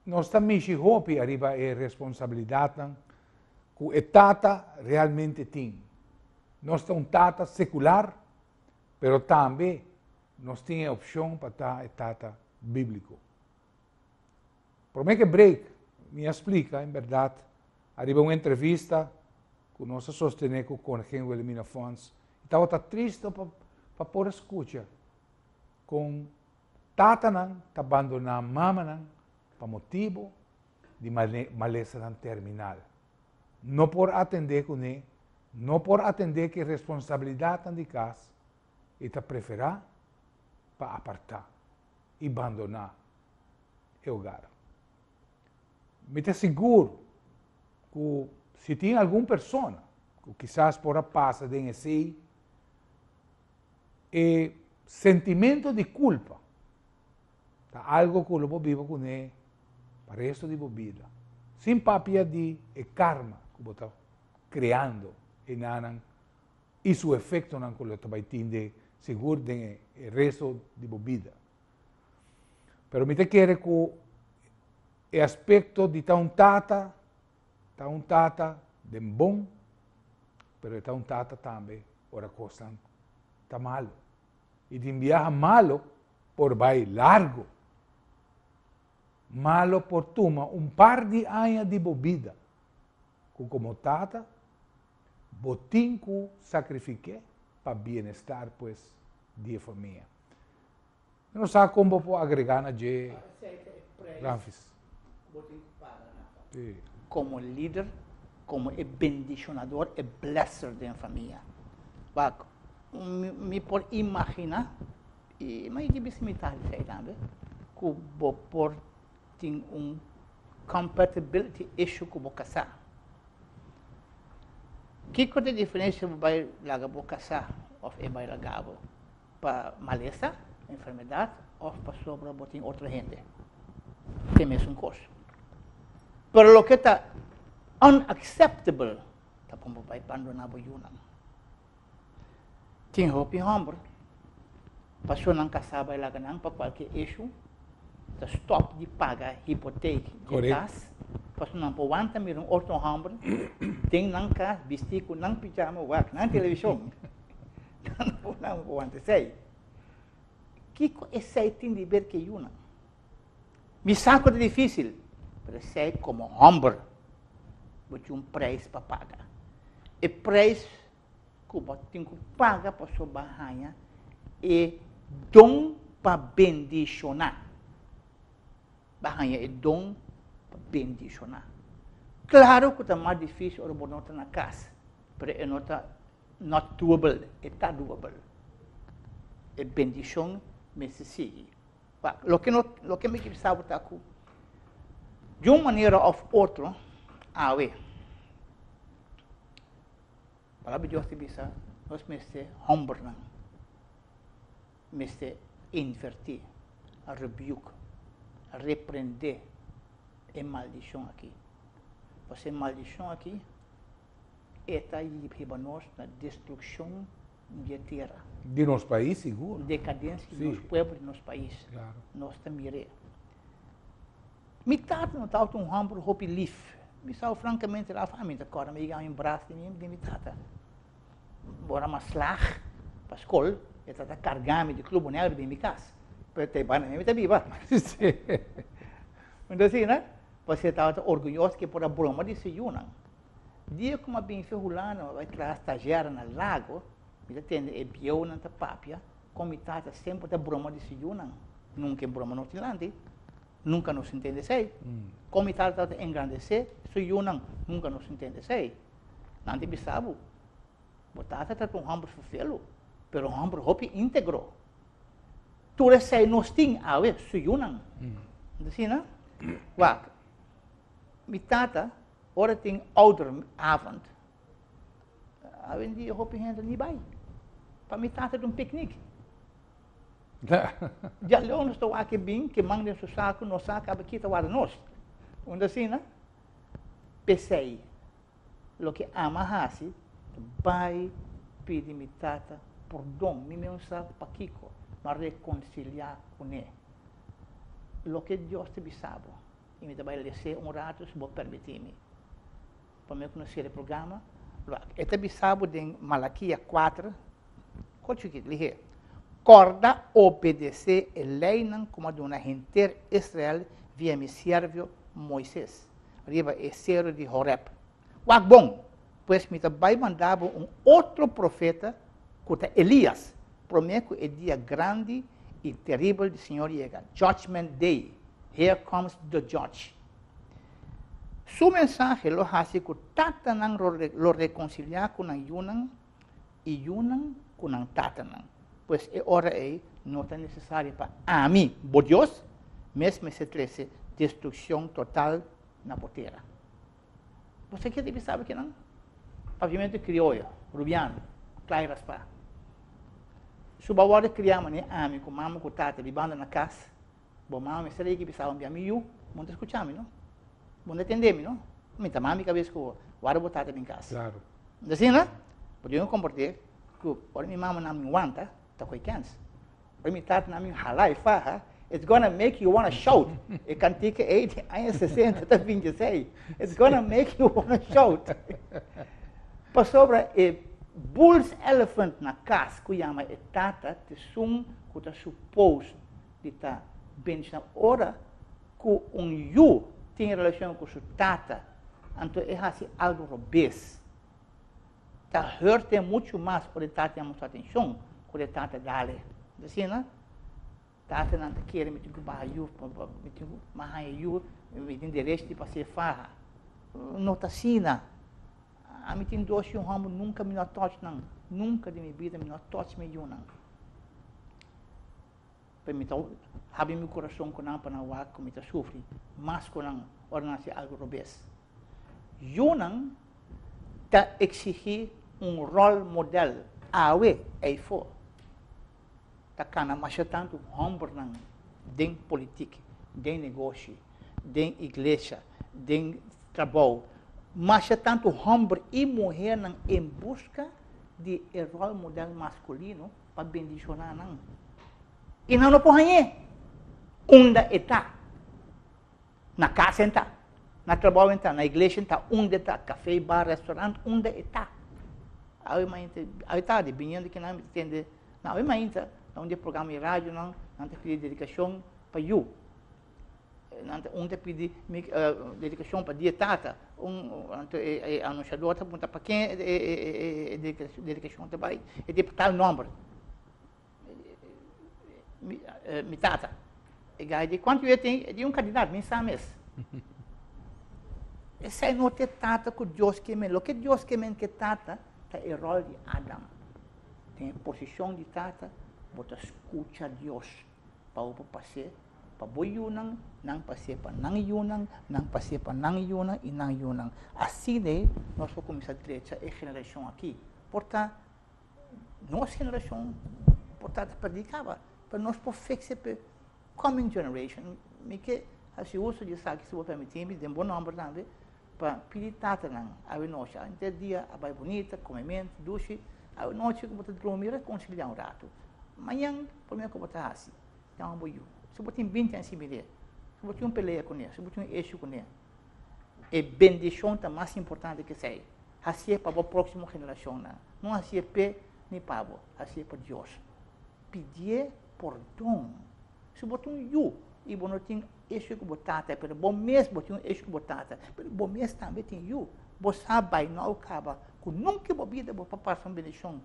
nos ta mishi hopi ariba e responsabilidadnan cu e tata realmente tin. Nos ta un tata secular, pero tambe nos tin e opcion pa ta e tata biblico. Prome ke break mi a splika en berdad ariba un entrevista ku nos a sostene ku Koningin Wilhelmina Fonds i tabata tristo pa pa por a skucha kon tatanan ta bandoná mamanan pa motibu di malesanan terminal. No por atendé kuné, no por atendé ku e responsabilidatnan di kas i ta preferá pa apartá i bandoná e hogar. Mi ta sigur ku si tin algun persona ku kisas por a pasa den esei, e sentimento di kulpa ta algo ku lo bo biba kuné pa resto di bo bida, sin papia di e karma ku bo ta kreando enanan i su efektonan ku lo ta bai tin den sigur den e resto di bo bida. Pero mi ta kere ku e aspekto di ta un tata, ta un tata den bon, pero e ta un tata tambe ora kosnan ta malo. I tin biaha malo por bai largo. Malo por tuma un par di aña di bo bida, ku komo tata bo tin ku sakrifik'é pa bienestar pues di e famia. Mi no sa kon bo por agregá na dje, Ramfis. Sí. Komo lider, komo e bendishonador, e blesser den famia. Wak, mi por imaginá, i mi a bisa mi ta esei tambe, ku bo por tin un compatibility issue ku bo kasá. Kiko ta e diferensia bo bai laga bo kasá òf e bai laga bo? Pa malesa, enfermedat òf pasobra bo tin otro hende. Ta e mesun kos. Pero loke ta unacceptable ta kon bo bai bandoná bo yunan. Tin hopi hòmber pasobra nan kasá bai laga nan pa kualke issue ta stòp di paga hipotek di kas pasobra nan por wanta mira un otro hòmber den nan kas bistí ku nan pijama wak nan televishon. Nan por wanta esei. Kiko esei tin di ber ku e yunan? Mi sa ku ta difísil, pero esei komo hòmber bo tin un preis pa paga. E preis ku bo tin ku paga pasobra bo a haña e don pa bendishoná. Bo a haña e don pa bendishoná. Klaro ku ta mas difísil ora bo no ta na kas, pero e no ta Not doable, e ta doable. E bendishon mester sigui. Wak, loke no, loke mi ke bisa bo ta ku di un manera òf otro awe, Palabra di Dios ta bisa nos mester hòmbernan mester invertí, rebuke, reprendé e maldishon aki. Pasobra e maldishon aki e ta hiba nos na destrukshon di e tera. Di nos pais sigur. Dekadensia di nos pueblo, di nos pais. Claro. Nos ta mir'é. Mi tata no tabata un hòmber hopi lif. Mi sa frankamente Rafa, ami ta kòrda mi yega un bras di mi di mi tata. Ora mi a slag pa skol, e tata karga mi di Club Bonaire bin mi kas. Pero te banda mi ta biba. Sí. Entonces asina, pasobra e tabata orguyoso ku e por a broma di su yunan. Dia ku mi a bin fi Hulanda, mi a bai traha stagiair na Lago, mi ta tende e bieunan ta papia kon mi tata semper ta broma di su yunan. Nunka e broma nos dilanti, nunka nos intende esei. Kon mi tata tabata engrandesé su yunan, nunka nos intende esei. Nan ta bisa bo, bo tata tabata un hòmber ferfelu, pero un hòmber hopi íntegro. Tur esei nos tin awe, su yunan. Asina? Wak, mi tata Ora tin ouderavond, awendia hopi hende ni bai. Pa mi tata ta un picnic. Djaleu nos ta wak e bin, ke man den su saku, nos sa kaba kita warda nos. Unda asina? P'esei, loke ami a hasi, ta bai pidi mi tata pordon. Mi mes sa pakiko, m'a rekonsiliá kuné. Loke Dios ta bisa bo. I mi ta bai les'é un ratu si bo permití mi. Promé ku nos sera e programa, lo e ta bisa bo den Malakia kuater, kos chikit, lihé, Kòrda obedesé e leinan ku mi a duna henter Israel via mi siervio Moises, riba e seru di Horèb. Wak bon! Pues mi ta bai manda bo un otro profeta ku ta Elias, promé ku e dia grandi i teribel di Señor yega, Judgment Day, here comes the judge. Su mensahe lo hasi ku tatanan lo rekonsiliá ku nan yunan i yunan ku nan tatanan. Pues e ora ei no ta nesesario pa ami, bo Dios, mes mester trese destrukshon total na bo tera. Bo sa ke ta bisa bo kinan? Papiamentu krioyo, rubiano, kla i raspá. Su bo a wòrdu kriá manera ami ku mama ku tata bibando na kas, bo mama mester a yega bisa bo, Mi yu, bo no ta skucha mi no, bo no ta tende mi no, mi ta mami kabes ku bo, wòrdu bo tata bin kas. Claro. No ta asina? Bo tin ku komport'é ku ora mi mama nan mi wanta, ta kohe kèns. Ora mi tata na mi hala e faha, it's gonna make you wanna shout. E kantika ei di aña 60 ta 26. It's gonna make you wanna shout. Pasobra e bull's elephant na kas ku yama e tata ta esun ku ta supposed di ta bendiciona. Ora ku un yu tin relashon ku su tata, anto e hasi algu robes. Ta hurt'e muchu mas ora e tata a mustra atenshon ku ora e tata dale. Ta asina? Tatanan ta kere mi tin ku baha yu, mi tin ku haña yu, mi tin derecho di pas'é faha. No ta asina. Ami tin dos yu hòmber, nunka mi no a tòch nan. Nunka den mi bida mi no a tòch mi yunan. Pero mi ta habri mi kurason ku nan pa nan wak ku mi ta sufri mas ku nan ora nan hasi algu robes. Yunan ta eksigí un ròl modèl awe eifó. Ta kana masha tantu hòmbernan den politik, den negoshi, den iglesia, den trabou. Masha tantu hòmber i muhernan en buska di e ròl modèl maskulino pa bendishoná nan. I nan no por hañ'é. Unda e ta? Na kas en ta, na trabou en ta, na iglesia en ta, unda e ta? Kafé, bar, restaurant, unda e ta? Awe mainta, awe tardi, biniendo aki nan mi ta tende, na awe mainta, na un di e programa di radio nan, nan ta pidi dedikashon pa yu. Nan ta, un ta pidi mi dedikashon pa dia tata, un, anto e e anunsiador ta puntra pa ken e e e e dedikashon ta bai, e di pa tal nòmber. Mi, mi tata. E gai di kuantu yu e tin? E di un kandidat, mi sa mes. Esei no ta e tata ku Dios ke men. Loke Dios ke men ke tata ta e ròl di Adam. Den e posishon di tata. Bo ta skucha Dios pa bo por pas'é pa bo yunan, nan pas'é pa nan yunan, nan pas'é pa nan yunan i nan yunan. Asina ei nos por kuminsá drecha e generashon akí. Por ta nos generashon por ta ta pèrdí kaba, pero nos por fix e p'e coming generation. Mi ke hasi uso di esaki, si bo permití mi, den bo nòmber tambe, pa pidi tatanan awe nochi. Henter dia a bai bunita, komementu, dushi. Awe nochi ku bo ta drumi, rekonsiliá un ratu. Mañan, promé ku bo ta hasi, yama bo yu. Si bo tin 20 aña sin mir'é, si bo tin un pelea kuné, si bo tin un issue kuné, e bendishon ta mas importante ku esei. Hasié pa bo próksimo generashonnan. No hasié p'e ni pa bo, hasié pa Dios. Pidié pordon. Si bo tin un yu i bo no tin issue ku bo tata, pero bo mes bo tin un issue ku bo tata, pero bo mes tambe tin yu, bo sa bai no kaba ku nunka bo bida bo por pasa un bendishon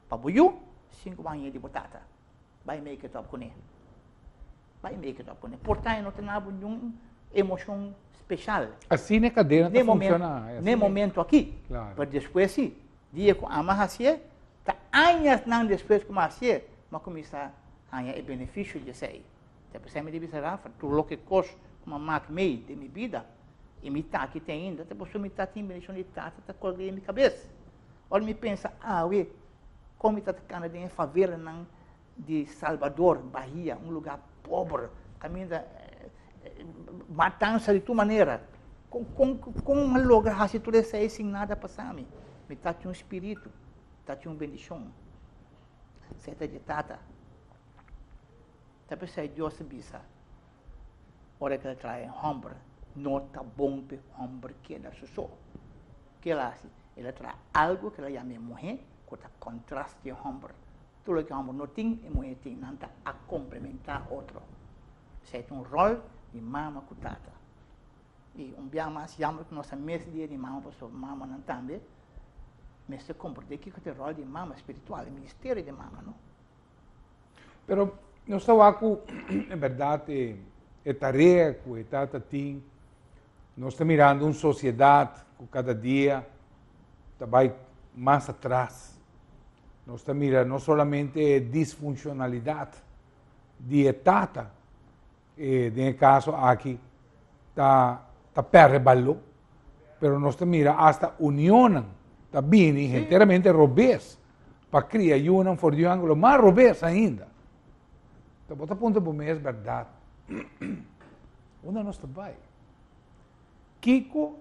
pa bo yu sin ku bo haña di bo tata. Bai make it up kuné. Bai make it up kuné. Por ta e no ta na bo niun emoshon speshal. Asina e kadena ta funshoná. N'e momento aki. Pero despues si. Dia ku ami a hasié, ta añasnan despues ku mi a hasié, mi a kuminsá haña e benefisio di esei. Ta p'esei mi ta bisa Rafa, tur loke kos ku mi a mak mei den mi bida i mi ta aki te ainda, ta pasobra mi ta tin bendishon di Tata ta kolga den mi kabes. Ora mi pensa awe kon mi ta kana den e favelanan di Salvador, Bahia, un lugá pober, kaminda matansa di tur manera. Kon, kon, kon mi a logra hasi tur esei sin nada pasa mi? Mi ta tin un spiritu, ta tin un bendishon. Esei ta di Tata. Ta p'esei Dios a bisa, ora ku el a traha e hòmber, no ta bon p'e hòmber keda su so. Ke el a hasi? El a traha algu ku el a yama e muhé, ku ta kontrast di e hòmber. Tur loke e hòmber no tin, e muhé tin. Nan ta a komplementá otro. Esei ta un ròl di mama ku tata. I un bia mas jammer ku nos ta mes dia di mama pasobra mamanan tambe mester komprendé kiko ta e ròl di mama spiritual, e ministerio di mama, no? Pero nos ta wak ku en bèrdat e tarea ku e tata tin, nos ta mirando un sosiedat ku kada dia ta bai mas atras. Nos ta mira no solamente e disfunshonalidat di e tata, den e kaso aki ta ta pèrdè baló, pero nos ta mira asta unionnan ta bini henteramente robes pa kria yunan for di un ángulo mas robes ainda. Ta bo ta puntra bo mes bèrdat, unda nos ta bai? Kiko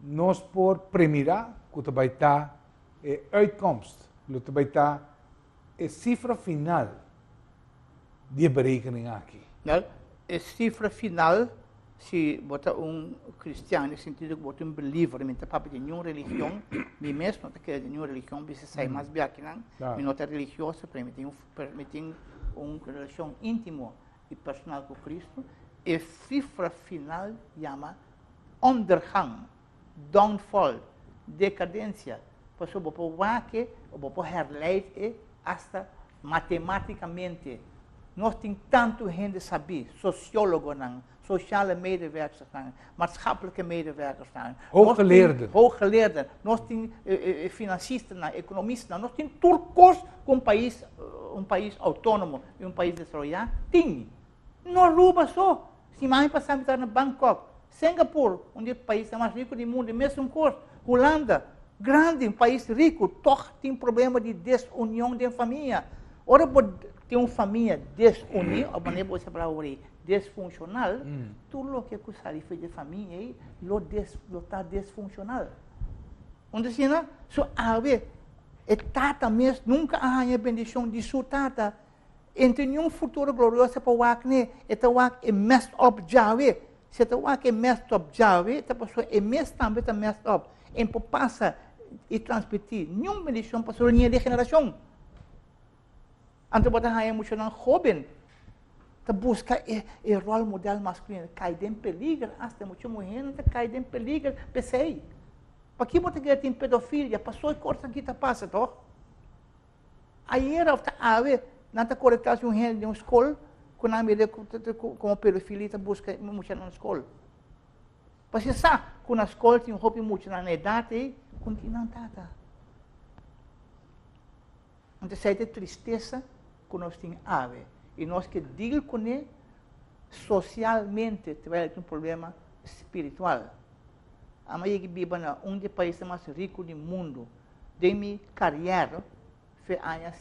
nos por premirá ku ta bai ta e uitkomst, lo ta bai ta e sifra final di e berekening aki? Wel, e sifra final, si bo ta un cristian, den sentido ku bo ta un believer, mi no ta papia di niun religion, mi mes no ta kere di niun religion, bisa esei mas bia akinan, mi no ta religioso, pero mi tin un, mi tin un relashon íntimo i personal ku Cristo, e sifra final yama ondergang. Downfall, decadencia, pasobra bo por wak e o bo por herleid e hasta matematicamente. Nos tin tantu hende sabí, sociologonan, sociale medewerkersnan, maatschappelijke medewerkersnan. Hooggeleerden. Hooggeleerden. Nos tin financistanan, economistanan, nos tin tur cos cu un pais, un pais autonomo y un pais desaroyá tin. No Aruba so. Siman pasá mi tabata na Bangkok, Singapore, un di e paisnan mas riku di mundu, e mesun kos. Hulanda, grandi, un pais riku, tòg tin problema di desunion den famia. Ora bo tin un famia desuní, òf manera bo usa e palabra ei, desfunshonal, tur loke ku sali for di e famia ei lo des lo ta desfunshonal. Unda asina? So awe e tata mes nunka a haña e bendishon di su tata. Entre niun futuro glorioso pa wak ne, e ta wak e messed up djawe. Si e ta wak e messed up djawe, ta pasobra e mes tambe ta messed up. E por pasa i transmití niun bendishon pa su liña di generashon. Anto bo ta haña muchanan hóben ta buska e e ròl modèl maskulino, kai den peliger, asta mucha muhénan ta kai den peliger p'esei. Pakiko bo ta kere tin pedofilia? Pasobra e kosnan aki ta pasa, tòg? Ayera of ta awe nan ta kore tras di un hende den un skol ku nan mira komo pedofilia ta buska muchanan na skol. Pasobra e sa ku na skol tin hopi muchanan na edat ei ku no tin nan tata. Anto esei ta e tristesa. ku nos tin awe i nos ke deal kuné sosialmente terwijl e ta un problema spiritual. Ama yegi biba na un di e paisnan mas riku di mundu. Den mi karièr fe aña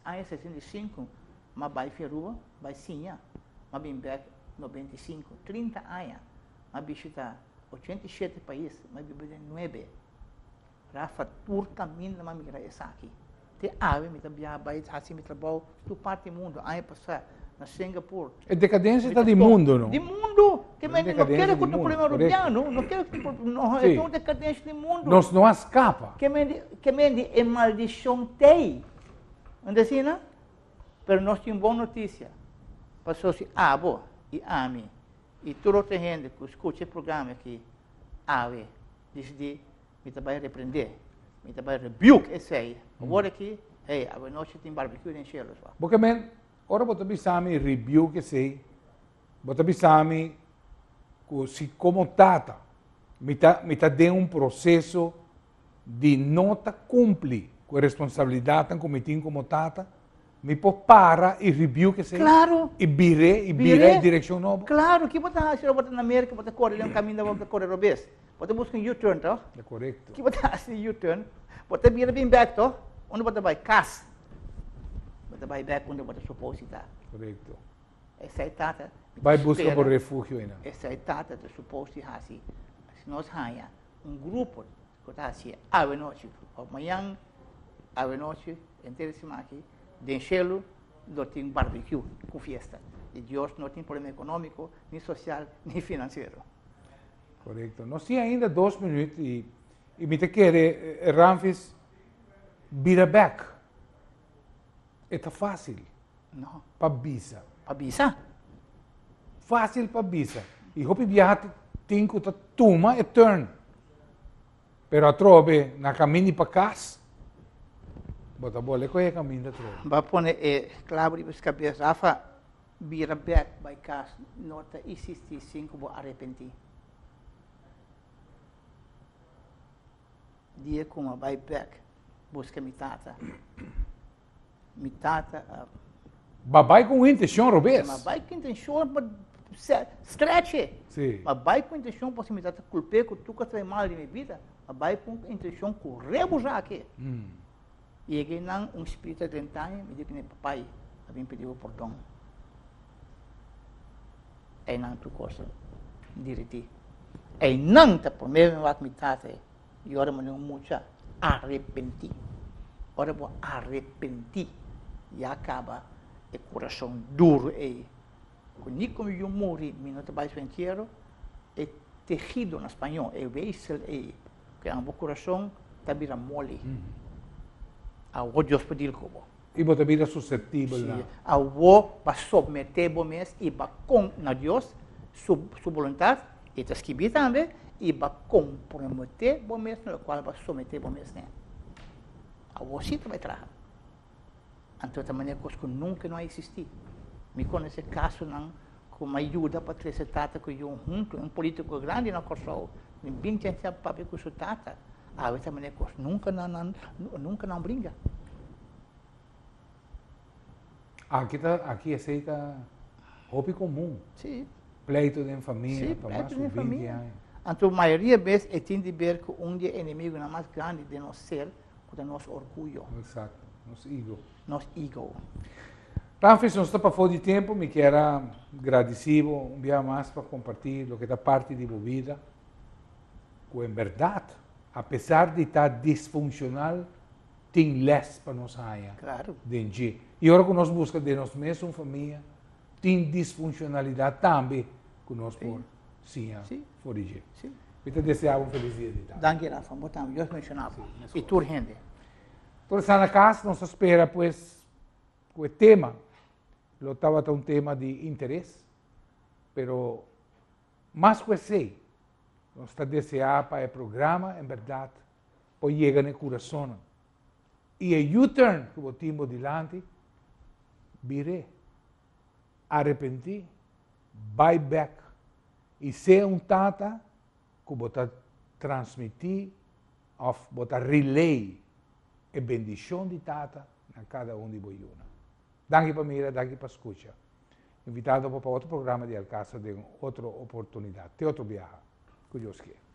aña 65 m'a bai fi Aruba bai siña, m'a bin bèk 95, 30 aña m'a bishita 87 pais, m'a biba den nuebe. Rafa tur kaminda m'a mira esaki. Te awe mi ta biaha bai hasi mi trabou tur parti mundu. Aña pasá na Singapur. E dekadensia ta di mundu, no? Di mundu! Ke men no kere ku ta un problema rubiano, no kere ku ta un no, e ta un dekadensia di mundu. Nos no a skapa. Ke men ke men di e maldishon t'ei. Unda asina? Pero nos tin bon notisia. Pasobra si abo i ami i tur otro hende ku skucha e programa aki awe disidí Mi ta bai reprendé, mi ta bai rebuke esei. Awor aki, hey, awenochi tin barbecue den shelu swa. Bo ke men, ora bo ta bisa mi rebuke esei, bo ta bisa mi ku si komo tata mi ta mi ta den un proseso di no ta kumpli ku e responsabilidatnan ku mi tin komo tata, Mi por para i rebuke esei? Claro. I bir'é, i bira e direkshon nobo? Claro, ki bo ta hasi ora bo ta na Merka, bo ta kore den un kaminda bo ta kore robes? Bo ta buska un U-turn, toch? Ta korekto. Ki bo ta hasi den U-turn? Bo ta bira bin bèk, toch? Unda bo ta bai? Kas. Bo ta bai bèk unda bo ta supos di ta. Korekto. Esei tata. Bai buska bo refugio einan. Esei tata ta supos di hasi. Si nos haña un grupo ku ta hasi awenochi òf mañan awenochi henter e siman aki den shelu lo tin barbecue ku fiesta i Dios no tin problema ekonómiko ni sosial ni finansiero. Korekto. Nos tin ainda dos minüt i i mi ta kere Ramfis bira bèk. E ta fásil. No. Pa bisa. Pa bisa. Fásil pa bisa. I hopi biaha tin ku ta tuma e turn. Pero atrobe na kaminda pa kas, bo ta bole kohe e kaminda atrobe. Bo a pone e klabo riba su kabes. Rafa, bira bèk bai kas, no ta isistí sin ku bo arepentí. Dia ku mi a bai bèk buska mi tata. Mi tata a. Ba bai ku un intenshon robes. Ma bai ku intenshon pa stretch e. Si. Ma bai ku intenshon pasobra mi tata kulp'é ku tur kos ta bai mal den mi bida. Ma bai ku intenshon ku rebusá akí. Yega einan un spiritu a drenta mi, mi di kuné, Papai, a bin pidi bo pordon. Einan tur kos a dirití. Einan ta promé mi wak mi tata ei. I ora bo un mucha arepentí, ora bo arepentí, ya kaba e kurason duru ei, ku ni ku mi yu muri mi no ta bai su entiero, e tehido na spañó, e weefsel ei, ku yama bo kurason ta bira moli. Awor Dios por dil ku bo. I bo ta bira suseptibel na. Sí, awor bo a someté bo mes i bo a kon na Dios su su boluntat, i ta skibí tambe, i bo a komprometé bo mes na lokual bo a someté bo mes n'e. Awor sí ta bai traha. Anto ta manera kos ku nunka no a eksistí. Mi konosé kasonan ku mi a yuda pa trese tata ku yu huntu, un polítiko grandi na Kòrsou, mi bin chènse a papia ku su tata. Awe ta manera kos nunka nan nan nunka nan bringa. Aki ta aki esei ta hopi komun. Sí. Pleito den famia Sí, pa mas pleito ku den 20 famia. aña. Anto mayoria bes e tin di ber ku un di e enemigunan mas grandi den nos ser, ku ta nos orguyo. Eksakto, nos ego. Nos ego. Ramfis, nos ta pafó di tempu, mi kier a gradisí bo un bia mas pa kompartí loke ta parti di bo bida. Ku en bèrdat, apesar di ta disfunshonal, tin lès pa nos haña den dje. I ora ku nos buska den nos mesun famia, tin disfunshonalidat tambe ku nos por siña for di dje. Mi ta deseá bo un felis dia di tata. Danki Rafa, bo tambe. Dios benshoná bo i tur hende. Tur esnan na kas, nos ta spera pues ku e tema lo tabata un tema di interes, pero Mas ku esei, nos ta deseá pa e programa en bèrdat por yega na e kurasonnan. I e U-turn ku bo tin bo dilanti, bir'é, arepentí, bai bèk i sea un tata ku bo ta transmití òf bo ta relay e bendishon di tata na kada un di bo yunan. Danki pa mira, danki pa scucha. Invitando pa otro programa di Al Caso den otro oportunidad. Te otro biaha. Cu Dios kier.